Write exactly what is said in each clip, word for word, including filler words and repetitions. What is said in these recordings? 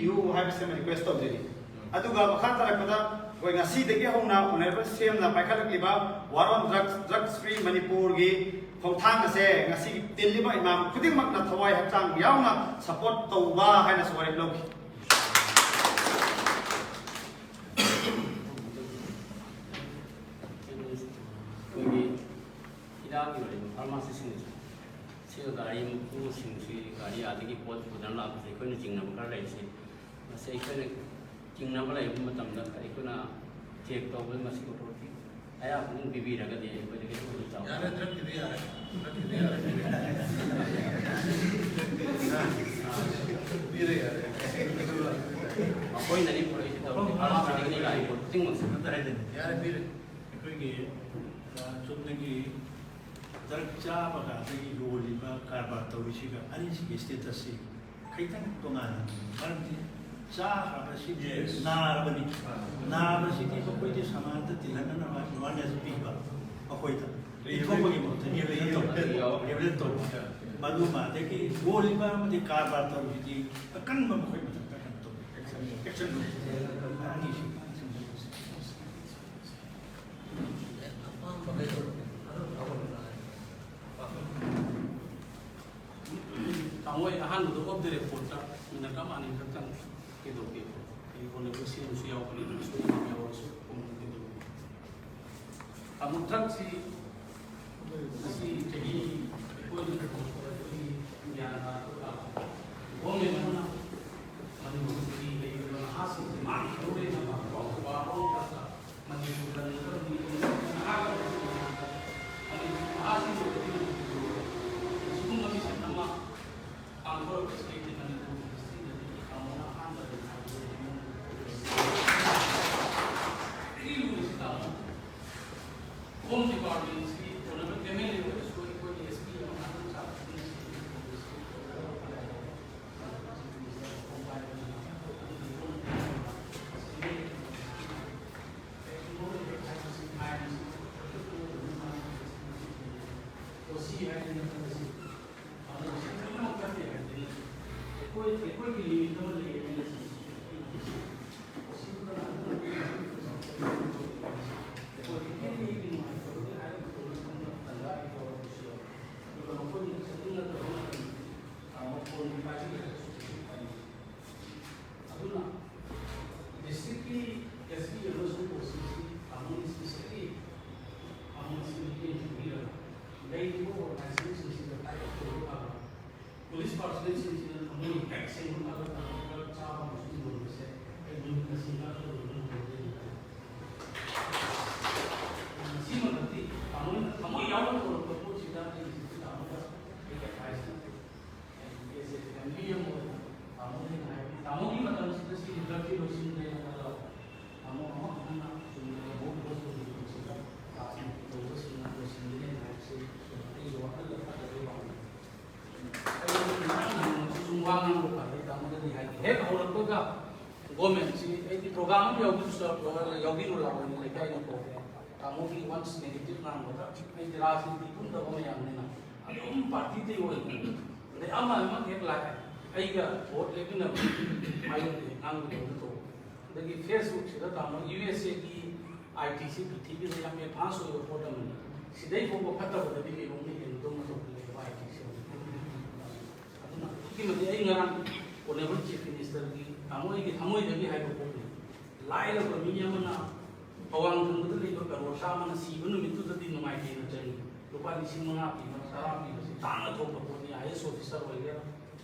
U ꯍꯥꯏꯕꯁꯤ ꯑꯃ request ꯇꯧꯖꯔꯤ꯫ ꯑꯗꯨꯒ ꯃꯈꯥ ꯇꯥꯔꯛꯄꯗ ꯑꯩꯈꯣꯏ ꯉꯁꯤꯗꯒꯤ ꯍꯧꯅ ꯑꯣꯅꯔꯦꯕꯜ ꯁꯤ ꯑꯦꯝꯅ ꯄꯥꯏꯈꯠꯂꯛꯂꯤꯕ ꯋꯥꯔ ꯑꯣꯟ ꯗ꯭ꯔꯒꯁ, ꯗ꯭ꯔꯒꯁ ꯐ꯭ꯔꯤ ꯃꯅꯤꯄꯨꯔꯒꯤ ꯈꯣꯡꯊꯥꯡ ꯑꯁꯦ ꯉꯁꯤꯒꯤ ꯇꯤꯜꯂꯤꯕ ꯏꯃꯥꯟ ꯈꯨꯗꯤꯡꯃꯛꯅ ꯊꯋꯥꯏ ꯍꯛꯆꯥꯡ ꯌꯥꯎꯅ ꯁꯄꯣꯔꯠ ꯇꯧꯕ ꯍꯥꯏꯅꯁꯨ ꯋꯥꯔꯦꯞ ꯂꯧꯈꯤ꯫ ꯑꯩꯈꯣꯏꯒꯤ ꯍꯤꯗꯥꯛꯀꯤ ꯑꯣꯏꯔꯤꯕ ꯐꯥꯔꯃꯥꯁꯤꯁꯤꯡꯁꯨ ꯁꯤꯒ ꯒꯥꯔꯤ ꯃꯄꯨꯁꯤꯡꯁꯤ ꯒꯥꯔꯤ ꯑꯥꯗꯒꯤ ꯄꯣꯠ ꯄꯨꯗꯅ ꯂꯥꯛꯄꯁꯦ ꯑꯩꯈꯣꯏꯅ ꯆꯤꯡꯅꯕ ꯈꯔ ꯂꯩꯔꯤꯁꯦ, ꯃꯁꯤ ꯑꯩꯈꯣꯏꯅ ꯆꯤꯡꯅꯕ ꯂꯩꯕ ꯃꯇꯝꯗ ꯑꯩꯈꯣꯏꯅ ꯆꯦꯛ ꯇꯧꯕꯗ ꯃꯁꯤꯒꯤ ꯑꯣꯊꯣꯔꯤꯇꯤ ꯑꯌꯥꯕ ꯑꯗꯨꯝ ꯄꯤꯕꯤꯔꯒꯗꯤ ꯑꯩꯈꯣꯏꯗꯒꯤ ꯑꯗꯨꯝ ꯆꯥꯎ꯫ ꯌꯥꯔꯦ, ꯗ꯭ꯔꯒ ꯄꯤꯕ ꯌꯥꯔꯦ꯫ ꯗ꯭ꯔꯒ ꯄꯤꯕ ꯌꯥꯔꯦ꯫ ꯄꯤꯔꯦ ꯌꯥꯔꯦ꯫ ꯃꯈꯣꯏꯅꯅꯤ ꯄꯨꯔꯛꯏꯁꯤ ꯇꯧꯔꯤꯁꯤ, ꯐꯥꯔꯃꯥꯁꯤꯗꯒꯤꯅꯤ ꯂꯥꯛꯏ ꯄꯣꯠ ꯈꯨꯗꯤꯡꯃꯛꯁꯦ꯫ ꯌꯥꯔꯦ, ꯄꯤꯔꯦ꯫ ꯑꯩꯈꯣꯏꯒꯤ, ꯑ, ꯆꯨꯝꯅꯒꯤ ꯗ꯭ꯔꯒ ꯆꯥꯕꯒ ꯑꯗꯒꯤ ꯌꯣꯜꯂꯤꯕ ꯀꯔꯕꯥꯔ ꯇꯧꯔꯤꯁꯤꯒ ꯑꯅꯤꯁꯤꯒꯤ ꯁ꯭ꯇꯦꯇꯁꯁꯤ ꯈꯤꯇꯪ ꯇꯣꯉꯥꯟꯅ, ꯃꯔꯝꯗꯤ ꯆꯥꯈ꯭ꯔꯕꯁꯤꯗꯤ ꯅꯥꯔꯕꯅꯤ꯫ ꯅꯥꯕꯁꯤꯗꯤ ꯃꯈꯣꯏꯗꯤ ꯁꯃꯥꯖꯇ ꯇꯤꯜꯍꯟꯅꯅꯕ ꯑꯦꯋꯥꯔꯅꯦꯁ ꯄꯤꯕ, ꯃꯈꯣꯏꯗ ꯏꯟꯊꯣꯛꯄꯒꯤ ꯃꯍꯨꯠꯇ ꯔꯤꯍꯦꯕꯤꯂꯤꯇꯦꯠ ꯇꯧꯕ, ꯔꯤꯍꯦꯕꯤꯂꯤꯇꯦꯠ ꯇꯧꯕ꯫ ꯃꯗꯨꯃ ꯑꯗꯒꯤ ꯌꯣꯜꯂꯤꯕ ꯑꯃꯗꯤ ꯀꯔꯕꯥꯔ ꯇꯧꯔꯤꯁꯤꯗꯤ ꯑꯀꯟꯕ ꯃꯈꯣꯏ ꯃꯊꯛꯇ ꯀꯩꯅꯣ ꯇꯧꯕ, ꯑꯦꯛꯁꯟ, ꯑꯦꯛꯁꯟ ꯂꯧꯕ꯫ ꯑꯅꯤꯁꯤ ꯇꯥꯃꯣ, ꯑꯩ ꯑꯍꯥꯟꯕꯗ ꯑꯣꯐ ꯗ ꯔꯦꯀꯣꯔꯗꯇ ꯃꯤꯅꯠ ꯑꯃ ꯑꯅꯤ ꯈꯛꯇꯪ ꯀꯩꯗꯧꯒꯦ? ꯑꯩ ꯑꯣꯅꯔꯦꯕꯜ ꯁꯤ ꯑꯦꯝꯁꯨ ꯌꯥꯎꯕꯅꯤꯅ, ꯁꯣꯏꯗꯅ ꯌꯥꯎꯔꯁꯨ ꯀꯩꯗꯧꯒꯦ? ꯇꯥꯃꯣ, ꯗ꯭ꯔꯒꯁꯤ ꯉꯁꯤ ꯆꯍꯤ ꯑꯩꯈꯣꯏꯅ ꯑꯩꯈꯣꯏꯒꯤ ꯒ꯭ꯌꯥꯟ ꯇꯥꯔꯛꯄ ꯀꯥꯟꯗ ꯒꯣꯔꯃꯦꯟ ꯑꯃꯅ ꯃꯅꯤꯄꯨꯔꯒꯤ ꯂꯩꯔꯤꯕ ꯅꯍꯥꯁꯤꯡꯁꯦ ꯃꯥꯡꯈꯤꯗꯧꯔꯦꯅ ꯋꯥꯔꯣꯜ ꯃꯅꯤꯄꯨꯔꯗ ꯂꯩꯔꯤꯕ ꯃꯅꯤꯄꯨꯔ ꯅꯍꯥꯁꯤꯡ ꯑꯁꯤꯒꯨꯝꯕ ꯃꯤꯁꯟ ꯑꯃ ꯄꯥꯡꯊꯣꯔꯛꯄꯁꯤꯗꯩꯗꯤ ꯃꯅꯤꯄꯨꯔꯒꯤ ꯍꯤꯁꯇ꯭ꯔꯤꯗꯗꯤ ꯇꯥꯃꯣꯅ ꯑꯍꯥꯟꯕꯅꯤ ꯍꯥꯏꯕꯁꯦ ꯑꯩ ꯅꯤꯡꯖꯪꯉꯤ꯫ ꯍꯣꯝ ꯗꯤꯄꯥꯔꯠꯃꯦꯟꯁꯤ ꯑꯣꯅꯔꯦꯕꯜ ꯑꯦꯝ ꯑꯦꯜ ꯑꯦ ꯑꯣꯏꯔꯁꯨ ꯑꯩꯈꯣꯏꯒꯤ ꯑꯦꯁ ꯄꯤ ꯑꯃ ꯑꯗꯨꯝ ꯆꯥꯎꯈꯠꯃꯤꯟꯅꯁꯤ꯫ ꯒꯣꯔꯃꯦꯟꯁꯤ ꯑꯩꯗꯤ ꯄ꯭ꯔꯣꯒ꯭ꯔꯥꯝ ꯑꯃ ꯌꯥꯎꯕꯤꯔꯁꯨ ꯌꯥꯎꯕꯤꯔꯨ ꯂꯥꯛꯑꯣꯅꯦ ꯂꯩꯀꯥꯏꯅ ꯀꯧꯔꯦ꯫ ꯇꯥꯃꯣꯒꯤ ꯋꯥꯟꯁ ꯅꯦꯒꯦꯇꯤꯚ ꯉꯥꯡꯕꯗ ꯑꯩꯗꯤ ꯔꯥꯖꯅꯤꯇꯤ ꯄꯨꯟꯗꯕ ꯃꯌꯥꯝꯅꯤꯅ ꯑꯗꯨꯝ ꯄꯥꯔꯇꯤꯗꯩ ꯑꯣꯏꯕꯅꯤ꯫ ꯑꯗꯩ ꯑꯃ ꯑꯃ ꯍꯦꯛ ꯂꯥꯛꯑꯦ, ꯑꯩꯒ ꯚꯣꯠ ꯂꯦꯞꯃꯤꯟꯅꯕ ꯃꯥꯌꯣꯛꯇ ꯍꯦꯛ ꯉꯥꯡꯕꯗꯧꯅ ꯇꯧꯕ꯫ ꯑꯗꯒꯤ ꯐꯦꯁꯕꯨꯛꯁꯤꯗ ꯇꯥꯃꯣ ꯌꯨ ꯑꯦꯁ ꯑꯦꯒꯤ ꯑꯥꯏ ꯇꯤꯁꯤ ꯄ꯭ꯔꯤꯊꯤꯕꯤꯗ ꯌꯥꯝ ꯑꯦꯗꯚꯥꯟꯁ ꯑꯣꯏꯕ ꯄꯣꯠ ꯑꯃꯅꯤ꯫ ꯁꯤꯗꯩ ꯐꯥꯎꯕ ꯐꯠꯇꯕꯗꯗꯤ ꯀꯩꯅꯣꯝꯅ ꯍꯦꯟꯒꯗꯧꯅ ꯇꯧꯈꯠꯂꯛꯑꯦꯕ ꯑꯥꯏ ꯇꯤꯁꯤ꯫ ꯑꯗꯨꯅ ꯑꯗꯨꯛꯀꯤ ꯃꯇꯤꯛ ꯑꯩ ꯉꯔꯥꯡ ꯑꯣꯅꯔꯦꯕꯜ ꯆꯤꯐ ꯃꯤꯅꯤꯁꯇꯔꯒꯤ ꯇꯥꯃꯣ ꯑꯩꯒꯤ ꯊꯃꯣꯏꯗꯒꯤ ꯍꯥꯏꯕ ꯄꯣꯠꯅꯤ꯫ ꯂꯥꯏꯔꯕ ꯃꯤ ꯑꯃꯅ ꯑꯋꯥꯡ ꯊꯪꯕꯗ ꯂꯩꯕ ꯀꯔꯣꯔ ꯆꯥꯝꯃꯅ ꯁꯤꯕ ꯅꯨꯃꯤꯠꯇꯨꯗꯗꯤ ꯅꯨꯡꯉꯥꯏꯇꯦꯅ ꯆꯪꯉꯤ꯫ ꯂꯨꯄꯥ ꯂꯤꯁꯤꯡ ꯃꯉꯥ ꯄꯤꯕ, ꯇꯔꯥ ꯄꯤꯕꯁꯤ ꯇꯥꯡꯅ ꯊꯣꯛꯄ ꯄꯣꯠꯅꯤ꯫ ꯑꯥꯏ ꯑꯦꯁ ꯑꯣꯐꯤꯁꯥꯔ ꯑꯣꯏꯒꯦꯔꯥ,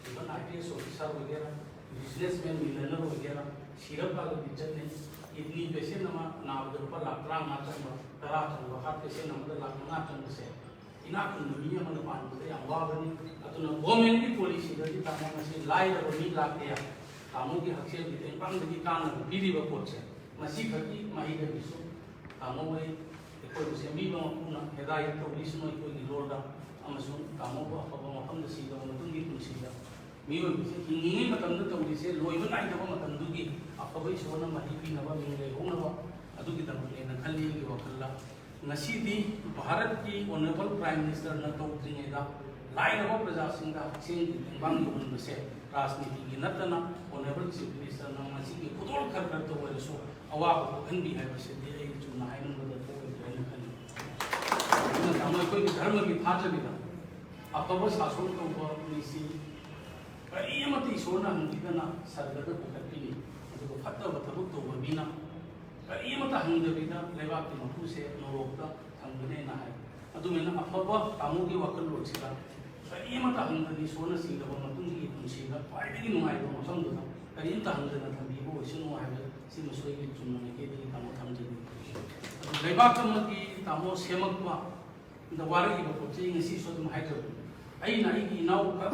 even I P S officer ꯑꯣꯏꯒꯦꯔꯥ, ꯕꯤꯖꯤꯅꯦꯁꯃꯦꯟ ꯃꯤꯂꯤꯅꯔ ꯑꯣꯏꯒꯦꯔꯥ, ꯁꯤꯔꯞ ꯄꯥꯜꯂꯗꯤ ꯆꯠꯅꯩ꯫ ꯀꯤꯗꯅꯤ ꯄꯦꯁꯦꯟ ꯑꯃ ꯅꯥꯕꯗ ꯂꯨꯄꯥ ꯂꯥꯈ ꯇꯔꯥꯃꯉꯥ ꯆꯪꯕ, ꯇꯔꯥ ꯆꯪꯕ ꯍꯥꯔꯠ ꯄꯦꯁꯦꯟ ꯑꯃꯗ ꯂꯥꯈ ꯃꯉꯥ ꯆꯪꯕꯁꯦ ꯏꯅꯥꯛ ꯈꯨꯟꯕ ꯃꯤ ꯑꯃꯅ ꯄꯥꯟꯕꯗ ꯌꯥꯝ ꯋꯥꯕꯅꯤ꯫ ꯑꯗꯨꯅ ꯒꯣꯔꯃꯦꯟꯒꯤ ꯄꯣꯂꯤꯁꯤꯗꯗꯤ ꯇꯥꯃꯣ ꯉꯁꯤ ꯂꯥꯏꯔꯕ ꯃꯤ ꯂꯥꯛ ꯀꯌꯥ ꯇꯥꯃꯣꯒꯤ ꯍꯛꯁꯦꯜꯒꯤ ꯇꯦꯡꯕꯥꯡꯗꯒꯤ ꯀꯥꯟꯅꯕ ꯄꯤꯔꯤꯕ ꯄꯣꯠꯁꯦ ꯃꯁꯤꯈꯛꯀꯤ ꯃꯍꯩꯗꯒꯤꯁꯨ ꯇꯥꯃꯣ ꯍꯣꯏ ꯑꯩꯈꯣꯏꯕꯨ ꯁꯦꯝꯕꯤꯕ ꯃꯄꯨꯅ ꯍꯤꯗꯥꯌꯠ ꯇꯧꯕꯤꯁꯅꯨ ꯑꯩꯈꯣꯏꯒꯤ ꯂꯣꯟꯗ, ꯑꯃꯁꯨꯡ ꯇꯥꯃꯣꯕꯨ ꯑꯐꯕ ꯃꯐꯝꯗ ꯁꯤꯔꯕ ꯃꯇꯨꯡꯒꯤ ꯄꯨꯟꯁꯤꯗ ꯃꯤꯑꯣꯏꯕꯁꯦ ꯍꯤꯡꯉꯤꯉꯩ ꯃꯇꯝꯗ ꯇꯧꯔꯤꯁꯦ ꯂꯣꯏꯕ ꯅꯥꯏꯗꯕ ꯃꯇꯝꯗꯨꯒꯤ ꯑꯐꯕ ꯏꯁꯣꯔꯅ ꯃꯍꯩ ꯄꯤꯅꯕ ꯃꯤꯡ ꯂꯩꯍꯧꯅꯕ ꯑꯗꯨꯒꯤꯗꯃꯛꯅꯦꯅ ꯈꯜꯂꯤ ꯑꯩꯒꯤ ꯋꯥꯈꯜꯗ꯫ ꯉꯁꯤꯗꯤ ꯚꯥꯔꯠꯀꯤ ꯑꯣꯅꯔꯦꯕꯜ ꯄ꯭ꯔꯥꯏꯝ ꯃꯤꯅꯤꯁꯇꯔꯅ ꯇꯧꯗ꯭ꯔꯤꯉꯩꯗ ꯂꯥꯏꯔꯕ ꯄ꯭ꯔꯖꯥꯁꯤꯡꯗ ꯍꯛꯁꯦꯜꯒꯤ ꯇꯦꯡꯕꯥꯡ ꯌꯧꯍꯟꯕꯁꯦ ꯔꯥꯖꯅꯤꯇꯤꯒꯤ ꯅꯠꯇꯅ ꯑꯣꯅꯔꯦꯕꯜ ꯆꯤꯐ ꯃꯤꯅꯤꯁꯇꯔꯅ ꯃꯁꯤꯒꯤ ꯈꯨꯗꯣꯜ ꯈꯔ ꯈꯔꯇ ꯑꯣꯏꯔꯁꯨ ꯑꯋꯥꯕ ꯀꯣꯛꯍꯟꯕꯤ ꯍꯥꯏꯕꯁꯤꯗꯤ ꯑꯩ ꯆꯨꯝꯅ ꯍꯥꯏꯃꯟꯕꯗ ꯊꯣꯛꯑꯣꯏꯗ꯭ꯔꯦ ꯍꯥꯏꯅ ꯈꯜꯂꯤ꯫ ꯑꯗꯨꯅ ꯇꯥꯃꯣ ꯑꯩꯈꯣꯏꯒꯤ ꯙꯔꯃꯒꯤ ꯊꯥꯖꯕꯤꯗ ꯑꯐꯕ ꯁꯥꯁꯣꯟ ꯇꯧꯕ ꯃꯤꯁꯤ ꯀꯔꯤ ꯑꯃꯠꯇ ꯏꯁꯣꯔꯅ ꯍꯪꯕꯤꯗꯅ ꯁꯔꯒꯗ ꯄꯨꯈꯠꯄꯤꯅꯤ꯫ ꯑꯗꯨꯒ ꯐꯠꯇꯕ ꯊꯕꯛ ꯇꯧꯕ ꯃꯤꯅ ꯀꯔꯤ ꯑꯃꯠꯇ ꯍꯪꯗꯕꯤꯗ ꯂꯩꯕꯥꯛꯀꯤ ꯃꯄꯨꯁꯦ ꯅꯣꯔꯣꯛꯇ ꯊꯝꯒꯅꯦꯅ ꯍꯥꯏ꯫ ꯑꯗꯨꯃꯥꯏꯅ ꯑꯐꯕ ꯇꯥꯃꯣꯒꯤ ꯋꯥꯈꯜꯂꯣꯟꯁꯤꯗ ꯀꯔꯤ ꯑꯃꯠꯇ ꯍꯪꯗꯅ ꯏꯁꯣꯔꯅ ꯁꯤꯔꯕ ꯃꯇꯨꯡꯒꯤ ꯄꯨꯟꯁꯤꯗ ꯈ꯭ꯋꯥꯏꯗꯒꯤ ꯅꯨꯡꯉꯥꯏꯕ ꯃꯐꯝꯗꯨꯗ ꯀꯔꯤꯝꯇ ꯍꯪꯗꯅ ꯊꯝꯕꯤꯕ ꯑꯣꯏꯁꯅꯨ ꯍꯥꯏꯕ ꯁꯤꯃꯁꯨ ꯑꯩꯒꯤ ꯆꯨꯝꯅ ꯃꯥꯏꯀꯩꯗꯒꯤ ꯇꯥꯃꯣ ꯊꯝꯖꯒꯦ꯫ ꯑꯗꯨ ꯂꯩꯕꯥꯛ ꯑꯃꯒꯤ ꯇꯥꯃꯣ ꯁꯦꯝꯃꯛꯄ ꯗ ꯋꯥꯔꯛꯏꯕ ꯄꯣꯠ ꯆꯩ ꯉꯁꯤꯁꯨ ꯑꯗꯨꯝ ꯍꯥꯏꯖꯕꯅꯤ꯫ ꯑꯩꯅ ꯑꯩꯒꯤ ꯏꯅꯥꯎꯈꯛ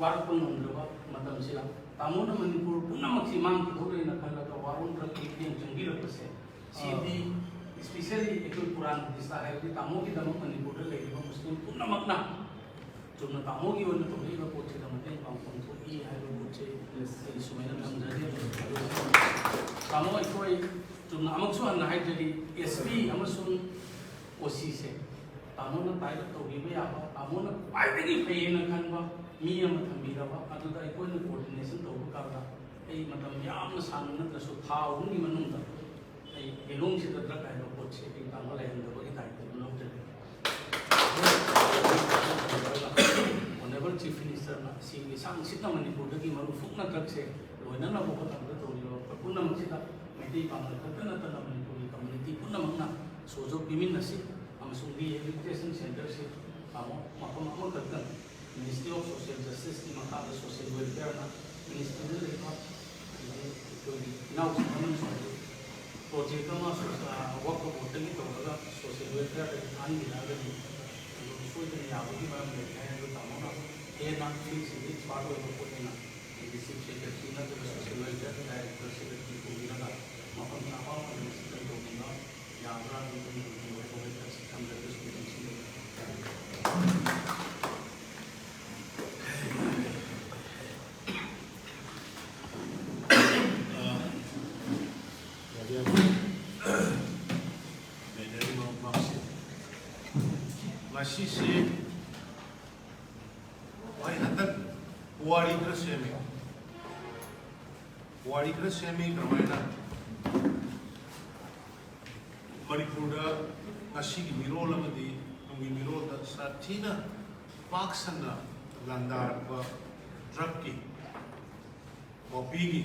ꯋꯥꯔꯛꯄ ꯉꯝꯗ꯭ꯔꯕ ꯃꯇꯝꯁꯤꯗ ꯇꯥꯃꯣꯅ ꯃꯅꯤꯄꯨꯔ ꯄꯨꯝꯅꯃꯛꯁꯤ ꯃꯥꯡꯈꯤꯗꯧꯔꯦꯅ ꯈꯜꯂꯒ ꯋꯥꯔꯣꯝꯗ ꯃꯤꯠꯌꯦꯡ ꯆꯪꯕꯤꯔꯛꯄꯁꯦ ꯁꯤꯗꯤ especially ꯑꯩꯈꯣꯏ ꯄꯨꯔꯥꯟ ꯍꯗꯤꯁꯇ ꯍꯥꯏꯕꯗꯤ ꯇꯥꯃꯣꯒꯤꯗꯃꯛ ꯃꯅꯤꯄꯨꯔꯗ ꯂꯩꯔꯤꯕ ꯃꯨꯁꯂꯤꯝ ꯄꯨꯝꯅꯃꯛꯅ ꯆꯨꯝꯅ ꯇꯥꯃꯣꯒꯤ ꯑꯣꯏꯅ ꯇꯧꯔꯛꯏꯕ ꯄꯣꯠꯁꯤꯗ ꯃꯇꯦꯡ ꯄꯥꯡꯐꯝ ꯊꯣꯛꯏ ꯍꯥꯏꯕ ꯄꯣꯠꯁꯦ ꯑꯩ ꯁꯨꯃꯥꯏꯅ ꯊꯝꯖꯒꯦ꯫ ꯑꯗꯨꯒ ꯇꯥꯃꯣ, ꯑꯩꯈꯣꯏ ꯆꯨꯝꯅ ꯑꯃꯨꯛꯁꯨ ꯍꯟꯅ ꯍꯥꯏꯖꯔꯤ, ꯑꯦꯁ ꯄꯤ ꯑꯃꯁꯨꯡ ꯑꯣ ꯁꯤꯁꯦ ꯇꯥꯃꯣꯅ ꯇꯥꯏꯞ ꯇꯧꯕꯤꯕ ꯌꯥꯕ, ꯇꯥꯃꯣꯅ ꯈ꯭ꯋꯥꯏꯗꯒꯤ ꯐꯩꯌꯦꯅ ꯈꯟꯕ ꯃꯤ ꯑꯃ ꯊꯝꯕꯤꯔꯕ, ꯑꯗꯨꯗ ꯑꯩꯈꯣꯏꯅ ꯀꯣꯑꯣꯔꯗꯤꯅꯦꯁꯟ ꯇꯧꯕ ꯀꯥꯟꯗ ꯑꯩ ꯃꯇꯝ ꯌꯥꯝꯅ ꯁꯥꯡꯅ ꯅꯠꯇ꯭ꯔꯁꯨ ꯊꯥ ꯑꯍꯨꯝꯒꯤ ꯃꯅꯨꯡꯗ ꯑꯩ ꯂꯤꯂꯣꯡꯁꯤꯗ ꯗ꯭ꯔꯒ ꯍꯥꯏꯕ ꯄꯣꯠꯁꯦ ꯑꯩ ꯇꯥꯃꯣ ꯂꯩꯍꯟꯗꯕꯒꯤ ꯗꯥꯏꯇ ꯑꯗꯨꯝ ꯂꯧꯖꯒꯦ꯫ ꯑꯣꯅꯔꯦꯕꯜ ꯆꯤꯐ ꯃꯤꯅꯤꯁꯇꯔꯅ ꯁꯤ ꯂꯤꯁꯥꯡ ꯁꯤꯠꯅ ꯃꯅꯤꯄꯨꯔꯗꯒꯤ ꯃꯔꯨ ꯐꯨꯛꯅ ꯗ꯭ꯔꯒꯁꯦ ꯂꯣꯏꯅꯅꯕ ꯍꯣꯠꯅꯕꯗ ꯇꯧꯔꯤꯕ ꯄꯨꯝꯅꯃꯛꯁꯤꯗ ꯃꯩꯇꯩ ꯄꯥꯡꯒꯜ ꯈꯛꯇ ꯅꯠꯇꯅ ꯃꯅꯤꯄꯨꯔꯒꯤ ꯀꯝꯃ꯭ꯌꯨꯅꯤꯇꯤ ꯄꯨꯝꯅꯃꯛꯅ ꯁꯣꯖꯣꯛ ꯄꯤꯃꯤꯟꯅꯁꯤ ꯑꯃꯁꯨꯡ ꯔꯤꯍꯦꯕꯤꯂꯤꯇꯦꯁꯟ ꯁꯦꯟꯇꯔꯁꯤ ꯇꯥꯃꯣ ꯃꯐꯝ ꯑꯃꯈꯛꯇꯪ ꯃꯤꯅꯤꯁꯇ꯭ꯔꯤ ꯑꯣꯐ ꯁꯣꯁꯤꯌꯦꯜ ꯖꯁꯇꯤꯁꯀꯤ ꯃꯈꯥꯗ ꯁꯣꯁꯤꯌꯦꯜ ꯋꯦꯜꯐꯤꯌꯔꯅ ꯃꯤꯅꯤꯁꯇ꯭ꯔꯤꯗ ꯂꯩꯕ ꯑꯩꯈꯣꯏꯒꯤ ꯏꯅꯥꯎꯁꯤꯡ ꯑꯃꯅꯁꯨ ꯍꯥꯏꯗꯤ ꯄ꯭ꯔꯣꯖꯦꯛ ꯑꯃ ꯋꯥꯛ ꯕꯣꯔꯗꯇꯒꯤ ꯇꯧꯔꯒ ꯁꯣꯁꯤꯌꯦꯜ ꯋꯦꯜꯐꯤꯌꯔꯗ ꯊꯥꯍꯟꯕꯤꯔꯛꯑꯒꯗꯤ ꯑꯗꯨ ꯁꯣꯏꯗꯅ ꯌꯥꯕꯒꯤ ꯃꯔꯝ ꯂꯩ ꯍꯥꯏ꯫ ꯑꯗꯨ ꯇꯥꯃꯣꯅ ꯍꯦꯟꯅ ꯐꯤꯜꯁꯤꯡꯗ ꯑꯦꯛꯁꯄꯥꯔꯠ ꯑꯣꯏꯕ ꯄꯣꯠꯅꯤꯅ ꯑꯩꯒꯤ ꯆꯤꯐ ꯁꯦꯀ꯭ꯔꯦꯇꯔꯤ ꯅꯠꯇ꯭ꯔꯒ ꯁꯣꯁꯤꯌꯦꯜ ꯋꯦꯜꯐꯤꯌꯔ ꯗꯥꯏꯔꯦꯛꯇꯔ ꯁꯦꯀ꯭ꯔꯦꯇꯔꯤ ꯄꯨꯕꯤꯔꯒ ꯃꯐꯝ ꯆꯥꯕ ꯑꯃ ꯃꯤꯅꯤꯁꯇ꯭ꯔꯤ ꯇꯧꯕꯤꯕ ꯌꯥꯕ꯭ꯔꯥ? ꯑꯗꯨ ꯑꯩꯈꯣꯏꯒꯤ ꯋꯥꯍꯩ ꯋꯥꯍꯩ ꯈꯔꯁꯤ ꯊꯝꯖꯔꯒꯁꯨ ꯃꯇꯝꯁꯤꯡꯗ ꯂꯩꯖꯔꯤꯕ ꯃꯐꯝꯁꯦ꯫ ꯉꯁꯤꯁꯦ ꯑꯩ ꯍꯟꯗꯛ ꯄꯨꯋꯥꯔꯤ ꯈꯔ ꯁꯦꯝꯃꯤ꯫ ꯄꯨꯋꯥꯔꯤ ꯈꯔ ꯁꯦꯝꯃꯤ꯫ ꯀꯔꯝꯍꯥꯏꯅ ꯃꯅꯤꯄꯨꯔꯗ ꯉꯁꯤꯒꯤ ꯃꯤꯔꯣꯜ ꯑꯃꯗꯤ ꯇꯨꯡꯒꯤ ꯃꯤꯔꯣꯜꯗ ꯁꯥꯊꯤꯅ ꯄꯥꯛ ꯁꯟꯅ ꯂꯥꯟꯗꯥꯔꯛꯄ ꯗ꯭ꯔꯒꯀꯤ ꯄꯣꯄꯤꯒꯤ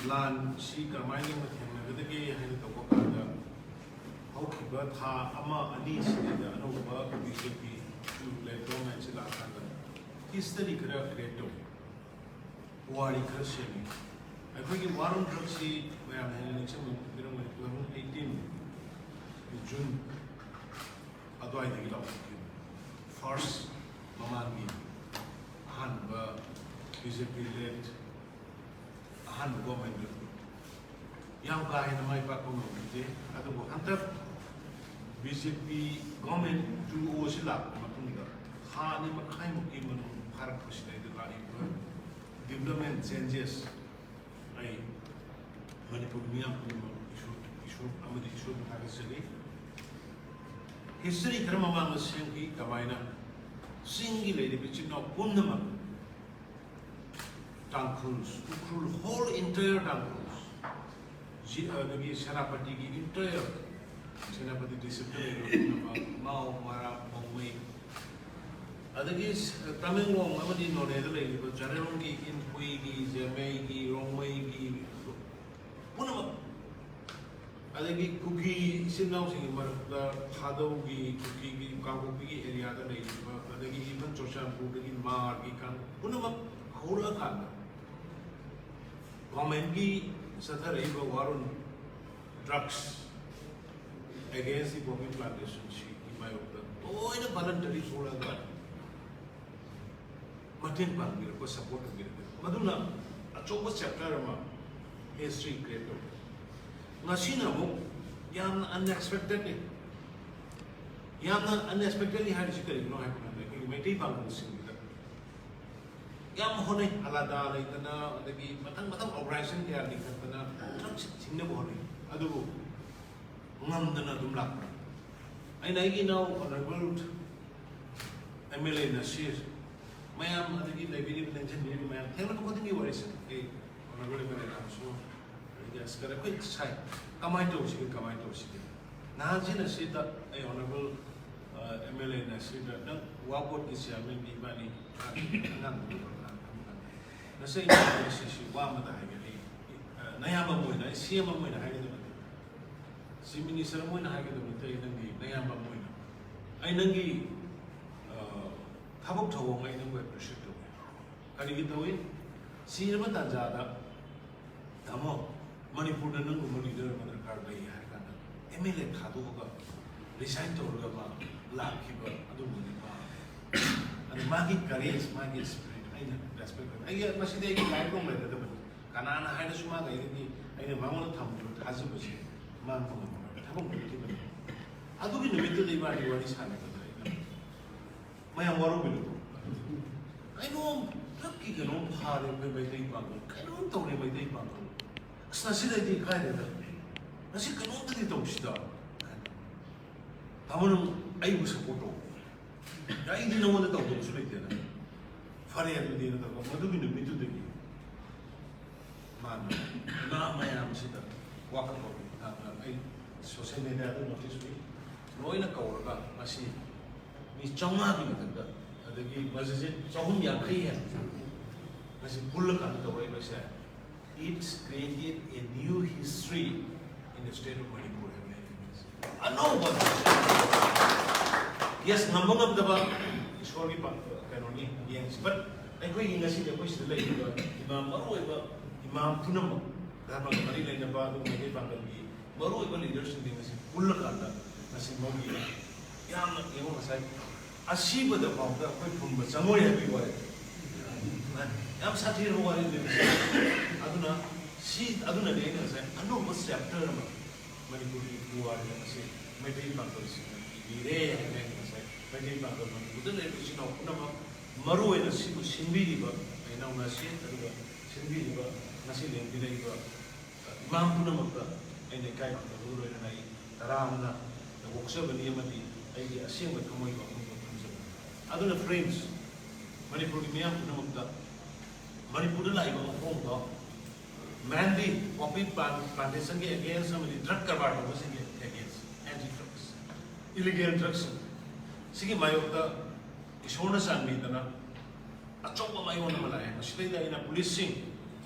ꯂꯥꯟꯁꯤ ꯀꯔꯝꯍꯥꯏꯅ ꯊꯦꯡꯅꯒꯗꯒꯦ ꯍꯥꯏꯅ ꯇꯧꯕ ꯀꯥꯟꯗ, ꯍꯧꯈꯤꯕ ꯊꯥ ꯑꯃ ꯑꯅꯤꯁꯤꯗ ꯑꯅꯧꯕ ꯕꯤ ꯖꯦ ꯄꯤ ꯂꯦꯠ ꯒꯣꯔꯃꯦꯟꯁꯤ ꯂꯥꯛꯑꯀꯥꯟꯗ ꯍꯤꯁꯇꯔꯤ ꯈꯔ ꯀ꯭ꯔꯤꯌꯦꯠ ꯇꯧꯏ, ꯄꯨꯋꯥꯔꯤ ꯈꯔ ꯁꯦꯝꯃꯤ꯫ ꯑꯩꯈꯣꯏꯒꯤ ꯋꯥꯔ ꯑꯣꯟ ꯗ꯭ꯔꯒꯁꯤ ꯃꯌꯥꯝꯅ ꯍꯦꯟꯅ ꯅꯤꯡꯁꯤꯡꯕꯤꯔꯝꯒꯅꯤ, ꯇꯨ ꯊꯥꯎꯖꯟ ꯑꯩꯠꯇꯤꯟ ꯖꯨꯟ ꯑꯗꯨꯋꯥꯏꯗꯒꯤ ꯂꯥꯎꯊꯣꯛꯈꯤꯕ ꯐꯥꯔꯁ ꯃꯃꯥꯡꯒꯤ ꯑꯍꯥꯟꯕ ꯕꯤ ꯖꯦ ꯄꯤ ꯂꯦꯠ ꯑꯍꯥꯟꯕ ꯒꯣꯔꯃꯦꯟꯗꯨ ꯌꯥꯝ ꯀꯥ ꯍꯦꯟꯅ ꯃꯥꯏ ꯄꯥꯛꯄ ꯉꯝꯈꯤꯗꯦ꯫ ꯑꯗꯨꯕꯨ ꯍꯟꯗꯛ ꯕꯤ ꯖꯦ ꯄꯤ ꯒꯣꯔꯃꯦꯟ ꯇꯨ ꯑꯣ ꯁꯤ ꯂꯥꯛꯄ ꯃꯇꯨꯡꯗ ꯊꯥ ꯑꯅꯤ ꯃꯈꯥꯏꯃꯨꯛꯀꯤ ꯃꯅꯨꯡ ꯐꯥꯔꯛꯄꯁꯤꯗꯩꯗ ꯂꯥꯛꯏꯕ development changes ꯑꯩ ꯃꯅꯤꯄꯨꯔ ꯃꯤꯌꯥꯝ ꯄꯨꯝꯅꯃꯛ ꯏꯁꯣꯔ, ꯏꯁꯣꯔ ꯑꯃꯗꯤ ꯏꯁꯣꯔꯕꯨ ꯊꯥꯒꯠꯆꯔꯤ꯫ History ꯈꯔ ꯃꯃꯥꯡꯗ ꯁꯦꯝꯈꯤ, ꯀꯃꯥꯏꯅ ꯆꯤꯡꯒꯤ ꯂꯩꯔꯤꯕ ꯏꯆꯤꯟ ꯏꯅꯥꯎ ꯄꯨꯝꯅꯃꯛ, ꯇꯥꯡꯈꯨꯜ, ꯎꯈ꯭ꯔꯨꯜ, whole entire ꯇꯥꯡꯈꯨꯜ, ꯖꯤ-, ꯑꯗꯒꯤ ꯁꯦꯅꯥꯄꯇꯤꯒꯤ entire, ꯁꯦꯅꯥꯄꯇꯤ district ꯇ ꯂꯩꯔꯤꯕ ꯄꯨꯝꯅꯃꯛ, ꯃꯥꯎ, ꯃꯔꯥꯝ, ꯄꯥꯎꯃꯩ, ꯑꯗꯒꯤ ꯇꯃꯦꯡꯂꯣꯡ ꯑꯃꯗꯤ ꯅꯣꯅꯦꯗ ꯂꯩꯔꯤꯕ ꯖꯔꯣꯡꯒꯤ, ꯏꯟꯄꯨꯏꯒꯤ, ꯖꯦꯃꯩꯒꯤ, ꯔꯣꯡꯃꯩꯒꯤ ꯄꯨꯝꯅꯃꯛ, ꯑꯗꯒꯤ ꯀꯨꯀꯤ ꯏꯆꯤꯟ ꯏꯅꯥꯎꯁꯤꯡꯒꯤ ꯃꯔꯛꯇ ꯊꯥꯗꯧꯒꯤ, ꯀꯨꯀꯤꯒꯤ, ꯀꯥꯡꯄꯣꯛꯄꯤꯒꯤ area ꯗ ꯂꯩꯔꯤꯕ, ꯑꯗꯒꯤ even ꯆꯨꯔꯆꯥꯟꯄꯨꯔꯗꯒꯤ ꯃꯥꯔꯒꯤ ꯀꯥꯡ ꯄꯨꯝꯅꯃꯛ ꯍꯧꯔꯛꯑꯀꯥꯟꯗ government ꯀꯤ ꯆꯠꯊꯔꯛꯏꯕ ꯋꯥꯔꯣꯜ, drugs against the poppy plantation ꯁꯤꯒꯤ ꯃꯥꯌꯣꯛꯇ ꯂꯣꯏꯅ voluntary ꯊꯣꯛꯂꯛꯑꯒ ꯃꯇꯦꯡ ꯄꯥꯡꯕꯤꯔꯛꯄ, support ꯇꯧꯕꯤꯔꯛꯄ, ꯃꯗꯨꯅ ꯑꯆꯧꯕ chapter ꯑꯃ history create ꯇꯧꯔꯦ꯫ ꯉꯁꯤꯅ ꯑꯃꯨꯛ ꯌꯥꯝꯅ unexpected ꯅꯤ꯫ ꯌꯥꯝꯅ unexpected ꯅꯤ ꯍꯥꯏꯔꯤꯁꯤ ꯀꯔꯤꯒꯤꯅꯣ ꯍꯥꯏꯕ ꯀꯥꯟꯗ, ꯑꯩꯈꯣꯏꯒꯤ ꯃꯩꯇꯩ ꯄꯥꯉꯜꯁꯤꯡꯁꯤꯗ ꯌꯥꯝ ꯍꯣꯠꯅꯩ, ꯑꯂꯥꯗꯥ ꯂꯩꯇꯅ, ꯑꯗꯒꯤ ꯃꯊꯪ ꯃꯊꯪ organization ꯀꯌꯥ ꯂꯤꯡꯈꯠꯇꯅ ꯊꯕꯛꯁꯤ ꯊꯤꯡꯅꯕ ꯍꯣꯠꯅꯩ, ꯑꯗꯨꯕꯨ ꯉꯝꯗꯅ ꯑꯗꯨꯝ ꯂꯥꯛꯄ꯫ ꯑꯩꯅ ꯑꯩꯒꯤ ꯏꯅꯥꯎ honourable M L A ꯅꯁꯤꯔ, ꯃꯌꯥꯝ, ꯑꯗꯒꯤ ꯂꯩꯕꯤꯔꯤꯕ, ꯂꯦꯡꯁꯤꯟꯕꯤꯔꯤꯕ ꯃꯌꯥꯝ ꯊꯦꯡꯅꯕ ꯈꯨꯗꯤꯡꯒꯤ ꯋꯥꯔꯤ ꯁꯥꯟꯅꯩ꯫ ꯑꯩ honourable M L A ꯅ ꯑꯃꯁꯨ ꯑꯗꯒꯤ ꯑꯁ ꯀꯔꯤ ꯑꯩꯈꯣꯏ ꯁꯥꯏ, ꯀꯃꯥꯏꯅ ꯇꯧꯁꯤꯒꯦ, ꯀꯃꯥꯏꯅ ꯇꯧꯁꯤꯒꯦ? ꯅꯍꯥꯟꯁꯤꯅ ꯁꯤꯗ ꯑꯩ honourable, ꯑ, M L A ꯅꯁꯤꯔꯗ, "ꯅꯪ ꯋꯥ ꯕꯣꯔꯗꯀꯤ chairman ꯅꯤ, ꯏꯕꯥꯅꯤ ꯑꯉꯥꯡꯗꯨ ꯉꯁꯤ ꯑꯩꯅ ꯁꯤꯁꯤ ꯋꯥ ꯑꯃꯗ ꯍꯥꯏꯒꯦ, ꯑꯩ, ꯑ, ꯅꯌꯥꯝꯕ ꯑꯃ ꯑꯣꯏꯅ, ꯑꯩ C M ꯑꯃ ꯑꯣꯏꯅ ꯍꯥꯏꯒꯗꯕ ꯅꯠꯇꯦ, Chief Minister ꯑꯃ ꯑꯣꯏꯅ ꯍꯥꯏꯒꯗꯕ ꯅꯠꯇꯦ, ꯑꯩ ꯅꯪꯒꯤ ꯅꯌꯥꯝꯕ ꯑꯃ ꯑꯣꯏꯅ ꯑꯩ ꯅꯪꯒꯤ, ꯑ, ꯊꯕꯛ ꯊꯧꯑꯣꯡ ꯑꯩ ꯅꯪꯕꯨ appreciate ꯇꯧꯏ꯫ ꯀꯔꯤꯒꯤ ꯇꯧꯏ? ꯁꯤꯔꯕ ꯇꯥꯟꯖꯥꯗ ꯇꯥꯃꯣ, ꯃꯅꯤꯄꯨꯔꯗ ꯅꯪꯒꯨꯝꯕ leader ꯑꯃ ꯗꯔꯀꯥꯔ ꯂꯩ ꯍꯥꯏꯔ ꯀꯥꯟꯗ M L A ꯊꯥꯗꯣꯛꯑꯒ resign ꯇꯧꯔꯒ ꯃꯥ ꯂꯥꯛꯈꯤꯕ ꯑꯗꯨꯒꯨꯝꯕꯅꯤ ꯃꯥ꯫ ꯑꯗ ꯃꯥꯒꯤ courage, ꯃꯥꯒꯤ spirit ꯑꯩꯅ respect ꯇꯧꯏ꯫ ꯑꯩꯒꯤ ꯃꯁꯤꯗꯤ ꯑꯩꯒꯤ ꯂꯥꯏꯕꯛ ꯂꯩꯔꯗꯕꯅꯤ꯫ ꯀꯅꯥꯅ ꯍꯥꯏꯔꯁꯨ ꯃꯥꯒ ꯑꯩꯒꯗꯤ ꯑꯩꯅ ꯃꯉꯣꯟꯗ ꯊꯝꯈꯤꯕ ꯊꯥꯖꯕꯁꯦ ꯃꯥꯡꯕ ꯉꯝꯃꯔꯣꯏ꯫ ꯊꯕꯛ ꯂꯣꯏꯈꯤꯕꯅꯤ꯫ ꯑꯗꯨꯒꯤ ꯅꯨꯃꯤꯠꯇꯨꯗ ꯏꯕꯥꯅꯤ ꯋꯥꯔꯤ ꯁꯥꯟꯅꯕꯗ ꯑꯩꯅ ꯃꯌꯥꯝ ꯋꯥꯔꯧꯕꯤꯅꯨꯀꯣ꯫ ꯀꯩꯅꯣꯝ ꯇ꯭ꯔꯛꯀꯤ ꯀꯩꯅꯣꯝ ꯐꯥꯔꯦ ꯑꯩꯈꯣꯏ ꯃꯩꯇꯩ ꯄꯥꯡꯒꯜ, ꯀꯩꯅꯣꯝ ꯇꯧꯔꯦ ꯃꯩꯇꯩ ꯄꯥꯡꯒꯜ, ꯑꯁ ꯉꯁꯤꯗꯩꯗꯤ ꯀꯥꯏꯔꯦꯗ, ꯉꯁꯤ ꯀꯩꯅꯣꯝꯇꯗꯤ ꯇꯧꯁꯤꯗ꯫ ꯇꯥꯃꯣ ꯅꯪ ꯑꯩꯕꯨ ꯁꯞꯄꯣꯔꯠ ꯇꯧ, ꯑꯩꯗꯤ ꯅꯉꯣꯟꯗ ꯇꯧꯗꯕꯁꯨ ꯂꯩꯇꯦꯅ꯫ ꯐꯔꯦ ꯑꯗꯨꯗꯤ ꯅꯠꯇ꯭ꯔꯒ ꯃꯗꯨꯒꯤ ꯅꯨꯃꯤꯠꯇꯨꯗꯒꯤ ꯃꯥꯅ ꯉꯥ ꯃꯌꯥꯝꯁꯤꯗ ꯋꯥꯀꯠ ꯍꯧꯔꯤ꯫ ꯑꯩ ꯁꯣꯁꯦꯜ ꯃꯦꯗꯤꯌꯥꯗ ꯅꯣꯇꯤꯁ ꯎꯏ꯫ ꯂꯣꯏꯅ ꯀꯧꯔꯒ ꯉꯁꯤ ꯃꯤ ꯆꯥꯝꯃꯉꯥꯒꯤ ꯃꯊꯛꯇ, ꯑꯗꯒꯤ ꯃꯁꯤꯁꯦ ꯆꯍꯨꯝ ꯌꯥꯡꯈꯩ ꯍꯦꯟꯅ ꯉꯁꯤ ꯄꯨꯜꯂꯀꯥꯟꯗ ꯇꯧꯔꯛꯏꯕꯁꯦ, it's created a new history in the state of Manipur ꯍꯥꯏꯕꯅꯦ꯫ ꯑꯅꯧꯕ, ꯌꯦꯁ, ꯉꯝꯕ ꯉꯝꯗꯕ ꯏꯁꯣꯔꯒꯤ ꯄꯥ-, ꯀꯩꯅꯣꯅꯤ, ꯌꯦꯡꯁꯤ꯫ But ꯑꯩꯈꯣꯏꯒꯤ ꯉꯁꯤꯗꯤ ꯑꯩꯈꯣꯏ ꯁꯤꯗ ꯂꯩꯔꯤꯕ ꯏꯃꯥꯝ, ꯃꯔꯨꯑꯣꯏꯕ ꯏꯃꯥꯝ ꯄꯨꯝꯅꯃꯛ, ꯙꯔꯃꯒ ꯃꯔꯤ ꯂꯩꯅꯕ, ꯑꯗꯨꯒ ꯃꯩꯇꯩ ꯄꯥꯡꯒꯜꯒꯤ ꯃꯔꯨꯑꯣꯏꯕ ꯂꯤꯗꯔꯁꯤꯡꯗꯤ ꯉꯁꯤ ꯄꯨꯜꯂꯀꯥꯟꯗ ꯉꯁꯤ ꯃꯣꯏꯒꯤ ꯌꯥꯝꯅ, ꯌꯦꯡꯉꯣ, ꯉꯁꯥꯏ ꯑꯁꯤꯕꯗ ꯐꯥꯎꯗ ꯑꯩꯈꯣꯏ ꯐꯨꯝꯕ ꯆꯪꯉꯣꯏ ꯍꯥꯏꯕꯒꯤ ꯋꯥꯔꯤ꯫ ꯌꯥꯝ ꯁꯥꯊꯤꯔꯕ ꯋꯥꯔꯤꯅꯤ꯫ ꯑꯗꯨꯅ ꯁꯤ, ꯑꯗꯨꯅꯅꯦ ꯑꯩꯅ ꯉꯁꯥꯏ ꯑꯅꯧꯕ ꯆꯦꯞꯇꯔ ꯑꯃ ꯃꯅꯤꯄꯨꯔꯒꯤ ꯄꯨꯋꯥꯔꯤꯗ ꯉꯁꯤ ꯃꯩꯇꯩ ꯄꯥꯡꯒꯜꯁꯤꯡꯅ ꯏꯕꯤꯔꯦ ꯍꯥꯏꯅ ꯑꯩꯅ ꯉꯁꯥꯏ ꯃꯩꯇꯩ ꯄꯥꯡꯒꯜ ꯃꯅꯤꯄꯨꯔꯗ ꯂꯩꯔꯤꯕ ꯏꯆꯤꯟ ꯏꯅꯥꯎ ꯄꯨꯝꯅꯃꯛ, ꯃꯔꯨꯑꯣꯏꯅ ꯁꯤꯕꯨ ꯁꯤꯟꯕꯤꯔꯤꯕ ꯏꯅꯥꯎꯅꯁꯤ, ꯑꯗꯨꯒ ꯁꯤꯟꯕꯤꯔꯤꯕ, ꯉꯁꯤ ꯂꯦꯡꯕꯤꯔꯛꯏꯕ ꯏꯃꯥ ꯄꯨꯝꯅꯃꯛꯇ ꯑꯩꯅ ꯏꯀꯥꯏ ꯈꯨꯝꯅꯕꯒ ꯂꯣꯏꯅꯅ ꯑꯩ ꯇꯔꯥꯝꯅ ꯑꯣꯛꯆꯕꯅꯤ ꯑꯃꯗꯤ ꯑꯩꯒꯤ ꯑꯁꯦꯡꯕ ꯊꯃꯣꯏ ꯋꯥꯐꯝꯗꯣ ꯊꯝꯖꯕꯅꯤ꯫ ꯑꯗꯨꯅ friends, ꯃꯅꯤꯄꯨꯔꯒꯤ ꯃꯤꯌꯥꯝ ꯄꯨꯝꯅꯃꯛꯇ ꯃꯅꯤꯄꯨꯔꯗ ꯂꯥꯛꯏꯕ ꯑꯍꯣꯡꯕ, mainly poppy plantation ꯒꯤ against ꯑꯃꯗꯤ drug ꯀꯔꯕꯥꯔ ꯇꯧꯕꯁꯤꯡꯒꯤ against, anti drugs, illegal drugs ꯁꯤꯒꯤ ꯃꯥꯌꯣꯛꯇ ꯏꯁꯣꯔꯅ ꯆꯥꯟꯕꯤꯗꯅ ꯑꯆꯧꯕ ꯃꯥꯏꯑꯣꯟ ꯑꯃ ꯂꯥꯛꯑꯦ꯫ ꯃꯁꯤꯗꯩꯗ ꯑꯩꯅ ꯄꯨꯂꯤꯁꯁꯤꯡ,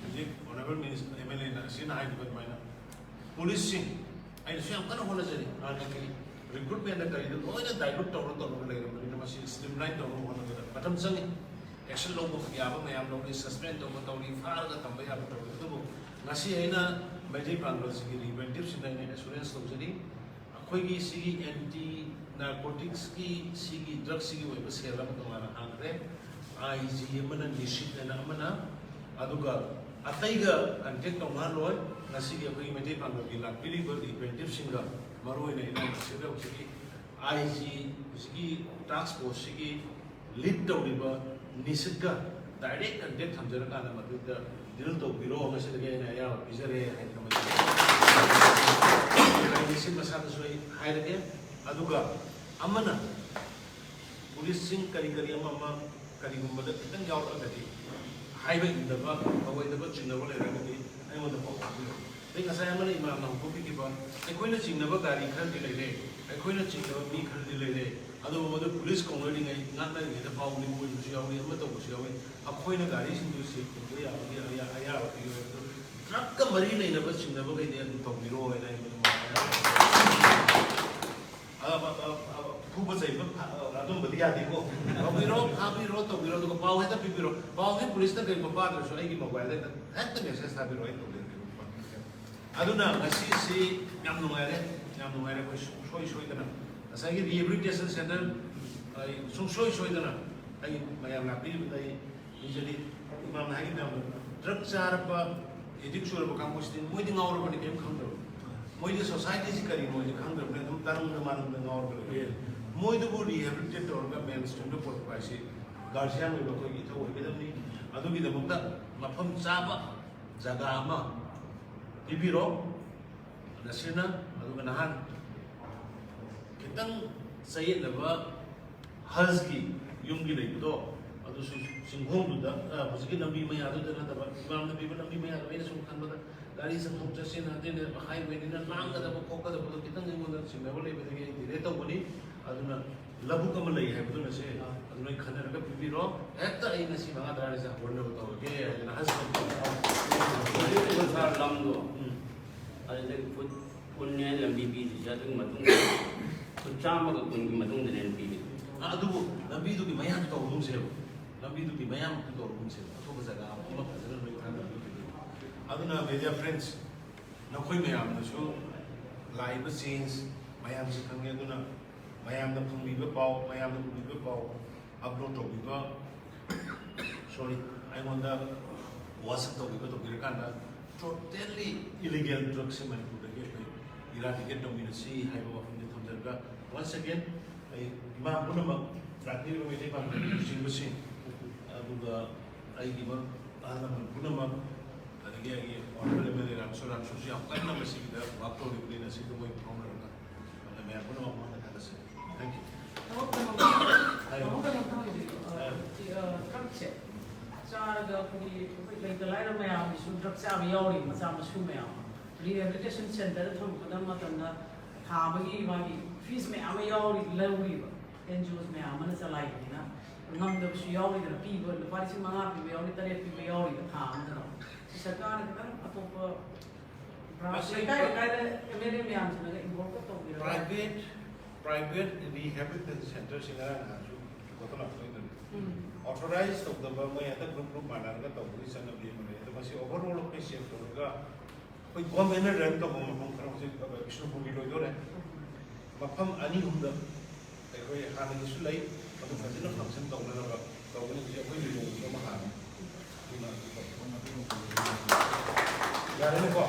ꯍꯧꯖꯤꯛ honourable minister, M L A ꯅ ꯑꯁꯤꯅ ꯍꯥꯏꯈꯤꯕ ꯑꯗꯨꯃꯥꯏꯅ, ꯄꯨꯂꯤꯁꯁꯤꯡ ꯑꯩꯅꯁꯨ ꯌꯥꯝ ꯀꯟꯅ ꯍꯣꯠꯅꯖꯔꯤ꯫ ꯍꯥꯟꯅꯒꯤ recruitment ꯀꯔꯤꯗ ꯂꯣꯏꯅ divert ꯇꯧꯔ ꯇꯧꯔꯒ ꯂꯩꯔꯕꯅꯤꯅ ꯃꯁꯤ streamline ꯇꯧꯅꯕ ꯍꯣꯠꯅꯕꯗ ꯃꯇꯝ ꯆꯪꯉꯤ꯫ Action ꯂꯧꯕ ꯌꯥꯕ ꯃꯌꯥꯝ ꯂꯧꯔꯤ, suspend ꯇꯧꯕ ꯇꯧꯔꯤ, ꯐꯥꯔꯒ ꯊꯝꯕ ꯌꯥꯕ ꯇꯧꯔꯤ꯫ ꯑꯗꯨꯕꯨ ꯉꯁꯤ ꯑꯩꯅ ꯃꯩꯇꯩ ꯄꯥꯡꯒꯜꯁꯤꯒꯤ representative ꯁꯤꯡꯗ ꯑꯩꯅ assurance ꯇꯧꯖꯔꯤ, ꯑꯩꯈꯣꯏꯒꯤ ꯁꯤꯒꯤ anti narcotics ꯀꯤ ꯁꯤꯒꯤ drug ꯁꯤꯒꯤ ꯑꯣꯏꯕ cell ꯑꯃ ꯇꯣꯉꯥꯟꯅ ꯍꯥꯡꯈ꯭ꯔꯦ꯫ I G ꯑꯃꯅ, ꯅꯤꯁꯤꯠ ꯍꯥꯏꯅ ꯑꯃꯅ, ꯑꯗꯨꯒ ꯑꯇꯩꯒ contact ꯇꯧꯅꯍꯜꯂꯣꯏ꯫ ꯉꯁꯤꯒꯤ ꯑꯩꯈꯣꯏꯒꯤ ꯃꯩꯇꯩ ꯄꯥꯡꯒꯜꯒꯤ ꯂꯥꯛꯄꯤꯔꯤꯕ representative ꯁꯤꯡꯒ, ꯃꯔꯨꯑꯣꯏꯅ ꯏꯅꯥꯎ ꯁꯤꯗ ꯍꯧꯖꯤꯛꯀꯤ I G, ꯍꯧꯖꯤꯛꯀꯤ task force ꯁꯤꯒꯤ ꯂꯤꯗ ꯇꯧꯔꯤꯕ ꯅꯤꯁꯤꯠꯀ ꯗꯥꯏꯔꯦꯛ ꯀꯟꯇꯦꯛ ꯊꯝꯖꯔꯀꯥꯟꯗ ꯃꯗꯨꯗ ꯗꯤꯜ ꯇꯧꯕꯤꯔꯣ, ꯉꯁꯤꯗꯒꯤ ꯑꯩꯅ ꯑꯌꯥꯕ ꯄꯤꯖꯔꯦ ꯍꯥꯏꯗꯅ ꯃꯗꯨ ꯅꯤꯁꯤꯠ ꯃꯁꯥꯗꯁꯨ ꯑꯩ ꯍꯥꯏꯔꯒꯦ꯫ ꯑꯗꯨꯒ ꯑꯃꯅ ꯄꯨꯂꯤꯁꯁꯤꯡ ꯀꯔꯤ ꯀꯔꯤ ꯑꯃ ꯑꯃ ꯀꯔꯤꯒꯨꯝꯕꯗ ꯈꯤꯇꯪ ꯌꯥꯎꯔꯛꯑꯒꯗꯤ, ꯍꯥꯏꯕ ꯏꯟꯗꯕ, ꯊꯧꯑꯣꯏꯗꯕ ꯆꯤꯡꯅꯕ ꯂꯩꯔꯒꯗꯤ ꯑꯩꯉꯣꯟꯗ ꯄꯥꯎ ꯐꯥꯎꯕꯤꯔꯛꯎ꯫ ꯑꯩ ꯉꯁꯥꯏ ꯑꯃꯅ ꯏꯃꯥꯅ ꯍꯧꯗꯣꯛꯄꯤꯈꯤꯕ, ꯑꯩꯈꯣꯏꯅ ꯆꯤꯡꯅꯕ ꯒꯥꯔꯤ ꯈꯔꯗꯤ ꯂꯩꯔꯦ, ꯑꯩꯈꯣꯏꯅ ꯆꯤꯡꯅꯕ ꯃꯤ ꯈꯔꯗꯤ ꯂꯩꯔꯦ, ꯑꯗꯨꯕꯨ ꯃꯗꯨ ꯄꯨꯂꯤꯁ ꯀꯧꯅꯔꯤꯉꯩ, ꯉꯥꯡꯅꯔꯤꯉꯩꯗ ꯐꯥꯎꯕꯗꯤ ꯃꯣꯏꯕꯨꯁꯨ ꯌꯥꯎꯏ, ꯑꯃ ꯇꯧꯕꯁꯨ ꯌꯥꯎꯏ꯫ ꯑꯩꯈꯣꯏꯅ ꯒꯥꯔꯤꯁꯤꯡꯗꯨ ꯁꯦꯜ ꯇꯧꯕ ꯌꯥꯕꯒꯤ ꯑꯌꯥ-, ꯑꯌꯥꯕ ꯄꯤꯌꯨ ꯍꯥꯏꯕꯗꯨ ꯗ꯭ꯔꯒꯀ ꯃꯔꯤ ꯂꯩꯅꯕ ꯆꯤꯡꯅꯕꯈꯩꯗꯤ ꯑꯗꯨꯝ ꯇꯧꯕꯤꯔꯣ ꯍꯥꯏꯅ ꯑꯩ ꯃꯗꯨ ꯑ, ꯑ, ꯑ, ꯑ, ꯐꯨꯕ ꯆꯩꯕ ꯐ-, ꯑ, ꯑꯗꯨꯝꯕꯗꯤ ꯌꯥꯗꯦꯀꯣ꯫ ꯇꯧꯕꯤꯔꯣ, ꯐꯥꯕꯤꯔꯣ, ꯇꯧꯕꯤꯔꯣ, ꯑꯗꯨꯒ ꯄꯥꯎ ꯍꯦꯛꯇ ꯄꯤꯕꯤꯔꯣ꯫ ꯄꯥꯎꯁꯦ ꯄꯨꯂꯤꯁꯅ ꯀꯔꯤꯒꯨꯝꯕ ꯄꯥꯗ꯭ꯔꯁꯨ ꯑꯩꯒꯤ ꯃꯣꯕꯥꯏꯜꯗ ꯍꯦꯛꯇ, ꯍꯦꯛꯇ ꯃꯦꯁꯦꯖ ꯊꯥꯕꯤꯔꯣ, ꯑꯩ ꯇꯧꯖꯔꯛꯀꯦ꯫ ꯑꯗꯨꯅ ꯉꯁꯤꯁꯤ ꯌꯥꯝ ꯅꯨꯡꯉꯥꯏꯔꯦ, ꯌꯥꯝ ꯅꯨꯡꯉꯥꯏꯔꯦ꯫ ꯑꯩꯈꯣꯏ ꯁꯨꯡꯁꯣꯏ ꯁꯣꯏꯗꯅ ꯉꯁꯥꯏꯒꯤ ꯔꯤꯍꯦꯕꯤꯂꯤꯇꯦꯁꯟ ꯁꯦꯟꯇꯔ, ꯑꯩ ꯁꯨꯡꯁꯣꯏ ꯁꯣꯏꯗꯅ ꯑꯩ ꯃꯌꯥꯝ ꯂꯥꯛꯄꯤꯔꯤꯕꯗ ꯑꯩ ꯅꯤꯖꯔꯤ꯫ ꯏꯃꯥꯝꯅ ꯍꯥꯏꯈꯤꯕ ꯃꯌꯥꯝꯗꯣ, ꯗ꯭ꯔꯒ ꯆꯥꯔꯕ, ꯑꯦꯗꯤꯛ ꯆꯨꯔꯕ ꯀꯥꯡꯕꯨꯁꯤꯗꯤ ꯃꯣꯏꯗꯤ ꯉꯥꯎꯔꯕꯅꯤ, ꯀꯔꯤꯝ ꯈꯪꯗꯕ꯫ ꯃꯣꯏꯗꯤ ꯁꯣꯁꯥꯏꯇꯤꯁꯤ ꯀꯔꯤꯅꯣꯁꯤ ꯈꯪꯗ꯭ꯔꯕꯅꯤ, ꯑꯗꯨꯝ ꯇꯔꯪꯗ ꯃꯥꯂꯪꯗ ꯉꯥꯎꯔꯒ ꯂꯩꯔꯦ꯫ ꯃꯣꯏꯗꯨꯕꯨ ꯔꯤꯍꯦꯕꯤꯂꯤꯇꯦꯠ ꯇꯧꯔꯒ ꯃꯦꯟ ꯁ꯭ꯇ꯭ꯔꯤꯝꯗ ꯄꯨꯔꯛꯄ ꯍꯥꯏꯁꯤ ꯒꯥꯔꯖꯤꯌꯥꯟ ꯑꯣꯏꯕ ꯑꯩꯈꯣꯏꯒꯤ ꯏꯊꯧ ꯑꯣꯏꯒꯗꯕꯅꯤ꯫ ꯑꯗꯨꯒꯤꯗꯃꯛꯇ ꯃꯐꯝ ꯆꯥꯕ ꯖꯒꯥ ꯑꯃ ꯄꯤꯕꯤꯔꯣ ꯅꯁꯤꯔꯅ꯫ ꯑꯗꯨꯒ ꯅꯍꯥꯟ ꯈꯤꯇꯪ ꯆꯌꯦꯠꯅꯕ ꯍꯖꯀꯤ ꯌꯨꯝꯒꯤ ꯂꯩꯕꯗꯣ, ꯑꯗꯨꯁꯨ ꯆꯤꯡꯈꯣꯡꯗꯨꯗ, ꯑ, ꯍꯧꯖꯤꯛꯀꯤ ꯂꯝꯕꯤ ꯃꯌꯥꯗꯨꯗ ꯅꯠꯇꯕ, ꯏꯃꯥꯝꯅ ꯄꯤꯕ ꯂꯝꯕꯤ ꯃꯌꯥꯗꯣ, ꯑꯩꯅ ꯁꯨꯝ ꯈꯟꯕꯗ ꯒꯥꯔꯤ ꯆꯪꯊꯣꯛ ꯆꯠꯁꯤꯟ, ꯑꯗꯩꯗꯤ ꯍꯥꯏꯋꯦꯅꯤꯅ ꯂꯥꯡꯒꯗꯕ ꯈꯣꯠꯀꯗꯕꯗꯣ ꯈꯤꯇꯪ ꯑꯩꯉꯣꯟꯗ ꯆꯤꯡꯅꯕ ꯂꯩꯕꯗꯒꯤ ꯑꯩ ꯗꯤꯂꯦ ꯇꯧꯕꯅꯤ꯫ ꯑꯗꯨꯅ ꯂꯧꯕꯨꯛ ꯑꯃ ꯂꯩ ꯍꯥꯏꯕꯗꯨꯅꯁꯦ, ꯑꯗꯨ ꯅꯣꯏ ꯈꯟꯅꯔꯒ ꯄꯤꯕꯤꯔꯣ꯫ ꯍꯦꯛꯇ ꯑꯩ ꯉꯁꯤ ꯃꯉꯥ ꯇꯔꯥꯅꯤꯁꯦ ꯍꯧꯒꯠꯅꯕ ꯇꯧꯔꯒꯦ ꯍꯥꯏꯗꯅ ꯍꯖ ꯁꯥꯔ, ꯂꯝꯗꯣ, ꯎꯝ꯫ ꯑꯗꯨꯗꯒꯤ ꯐꯨꯠ ꯀꯨꯟꯅꯦ ꯂꯝꯕꯤ ꯄꯤꯔꯤꯁꯦ, ꯑꯗꯨꯒꯤ ꯃꯇꯨꯡꯗ ꯐꯨꯠ ꯆꯥꯝꯃꯒ ꯀꯨꯟꯒꯤ ꯃꯇꯨꯡꯗꯅꯦ ꯄꯤꯔꯤꯁꯦ꯫ ꯑ, ꯑꯗꯨꯕꯨ ꯂꯝꯕꯤꯗꯨꯒꯤ ꯃꯌꯥꯝꯗꯨ ꯇꯧꯔꯒꯨꯝꯁꯦꯕ, ꯂꯝꯕꯤꯗꯨꯒꯤ ꯃꯌꯥꯝꯗꯨ ꯇꯧꯔꯒꯨꯝꯁꯦꯕ, ꯑꯇꯣꯞꯄ ꯖꯒꯥ ꯑꯃ ꯐꯖꯅ ꯂꯣꯏ ꯈꯟꯅꯔꯒ ꯄꯤꯕꯤꯔꯣ꯫ ꯑꯗꯨꯅ media friends, ꯅꯈꯣꯏ ꯃꯌꯥꯝꯅꯁꯨ ꯂꯥꯛꯏꯕ ꯆꯦꯟꯖ ꯃꯌꯥꯝꯁꯤ ꯈꯪꯉꯦ꯫ ꯑꯗꯨꯅ ꯃꯌꯥꯝꯅ ꯐꯪꯕꯤꯕ ꯄꯥꯎ, ꯃꯌꯥꯝꯅ ꯎꯕꯤꯕ ꯄꯥꯎ, ꯑꯞꯂꯣꯗ ꯇꯧꯕꯤꯕ, ꯁꯣꯔꯤ, ꯑꯩꯉꯣꯟꯗ ꯋꯥꯆꯞ ꯇꯧꯕꯤꯕ ꯇꯧꯕꯤꯔꯀꯥꯟꯗ ꯇꯣꯇꯦꯜꯂꯤ ꯏꯂꯤꯒꯦꯜ ꯗ꯭ꯔꯒꯁꯦ ꯃꯅꯤꯄꯨꯔꯗꯒꯤ ꯑꯩꯈꯣꯏ ꯏꯔꯥꯗꯤꯀꯦꯠ ꯇꯧꯃꯤꯟꯅꯁꯤ ꯍꯥꯏꯕ ꯋꯥꯐꯝꯁꯦ ꯊꯝꯖꯔꯒ, ꯋꯥꯟꯁ ꯑꯒꯦꯟ ꯑꯩ ꯏꯃꯥ ꯄꯨꯝꯅꯃꯛ ꯂꯥꯛꯄꯤꯔꯤꯕ ꯃꯩꯇꯩ ꯄꯥꯡꯒꯜꯒꯤ ꯂꯨꯆꯤꯡꯕꯁꯤꯡ, ꯑꯗꯨꯒ ꯑꯩꯒꯤ ꯃꯔꯨꯞ ꯑꯍꯜ ꯂꯃꯟ ꯄꯨꯝꯅꯃꯛ, ꯑꯗꯒꯤ ꯑꯩꯒꯤ honourable M L A ꯔꯥꯝꯁꯨ, ꯔꯥꯝꯁꯨꯁꯨ ꯌꯥꯝ ꯀꯟꯅ ꯃꯁꯤꯒꯤꯗ work ꯇꯧꯔꯤꯕꯅꯤꯅ, ꯁꯤꯗ ꯃꯣꯏ ꯐꯥꯎꯅꯔꯒ ꯃꯌꯥꯝ ꯄꯨꯝꯅꯃꯛ ꯃꯉꯣꯟꯗ ꯊꯥꯒꯠꯆꯔꯤ꯫ Thank you꯫ ꯊꯕꯛ ꯀꯩꯅꯣꯝꯇ ꯍꯥꯏꯌꯨ꯫ ꯊꯕꯛ ꯀꯩꯅꯣꯝꯇ ꯍꯪꯒꯦ꯫ ꯑ, ꯑ, drugsꯁꯦ ꯆꯥꯔꯒ ꯑꯩꯈꯣꯏꯒꯤ, ꯑꯩꯈꯣꯏ ꯂꯩꯇ ꯂꯥꯏꯔ ꯃꯌꯥꯝꯒꯤꯁꯨ drug ꯆꯥꯕ ꯌꯥꯎꯔꯤ, ꯃꯆꯥ ꯃꯁꯨ ꯃꯌꯥꯝ ꯑꯃ꯫ Rehabilitation centreꯗ ꯊꯝꯃꯛꯄ ꯃꯇꯝꯗ ꯊꯥ ꯑꯃꯒꯤ ꯃꯥꯒꯤ fees ꯃꯌꯥꯝ ꯑꯃ ꯌꯥꯎꯔꯤ, ꯂꯧꯔꯤꯕ꯫ NGOs ꯃꯌꯥꯝ ꯑꯃꯅ ꯆꯂꯥꯏꯕꯅꯤꯅ ꯉꯝꯗꯕꯁꯨ ꯌꯥꯎꯔꯤꯗꯅ, ꯄꯤꯕ ꯂꯨꯄꯥ ꯂꯤꯁꯤꯡ ꯃꯉꯥ ꯄꯤꯕ ꯌꯥꯎꯔꯤ, ꯇꯔꯦꯠ ꯄꯤꯕ ꯌꯥꯎꯔꯤꯗ ꯊꯥ ꯑꯃꯗ꯫ ꯁꯤ ꯁꯔꯀꯥꯔꯅ ꯈꯤꯇꯪ ꯑꯇꯣꯞꯄ branch ꯃꯁꯤ ꯂꯩꯀꯥꯏ ꯂꯩꯀꯥꯏꯗ M L A ꯃꯌꯥꯝꯁꯤꯅꯒ involve ꯇꯧꯕꯤꯔꯒ private, private rehabilitation centreꯁꯤ ꯉꯔꯥꯡ ꯅꯍꯥꯟꯁꯨ ꯈꯣꯠꯇꯅ ꯊꯣꯛꯏꯗꯨꯅꯤ꯫ ꯎꯝ꯫ Authorise ꯇꯧꯗꯕ, ꯃꯣꯏ ꯍꯟꯗꯛ group group ꯃꯥꯟꯅꯔꯒ ꯇꯧꯕꯒꯤ ꯆꯠꯅꯕꯤ ꯑꯃ ꯂꯩ꯫ ꯑꯗꯣ ꯃꯁꯤ overall ꯑꯩꯈꯣꯏ check ꯇꯧꯔꯒ ꯑꯩꯈꯣꯏ governmentꯅ run ꯇꯧꯕ ꯃꯐꯝ ꯈꯔ ꯍꯧꯖꯤꯛ ꯕꯤꯁꯅꯨꯄꯨꯔꯒꯤ ꯂꯣꯏꯗꯣꯔꯦ꯫ ꯃꯐꯝ ꯑꯅꯤ ꯑꯍꯨꯝꯗ ꯑꯩꯈꯣꯏ ꯍꯥꯟꯅꯒꯤꯁꯨ ꯂꯩ, ꯑꯗꯨ ꯐꯖꯅ function ꯇꯧꯅꯅꯕ ꯇꯧꯒꯅꯤ꯫ ꯍꯧꯖꯤꯛ ꯑꯩꯈꯣꯏ ꯂꯤꯂꯣꯡꯒꯤꯁꯨ ꯑꯃ ꯍꯥꯡꯉꯦ꯫ ꯑꯗꯨꯅ ꯌꯥꯔꯦꯅꯦꯀꯣ?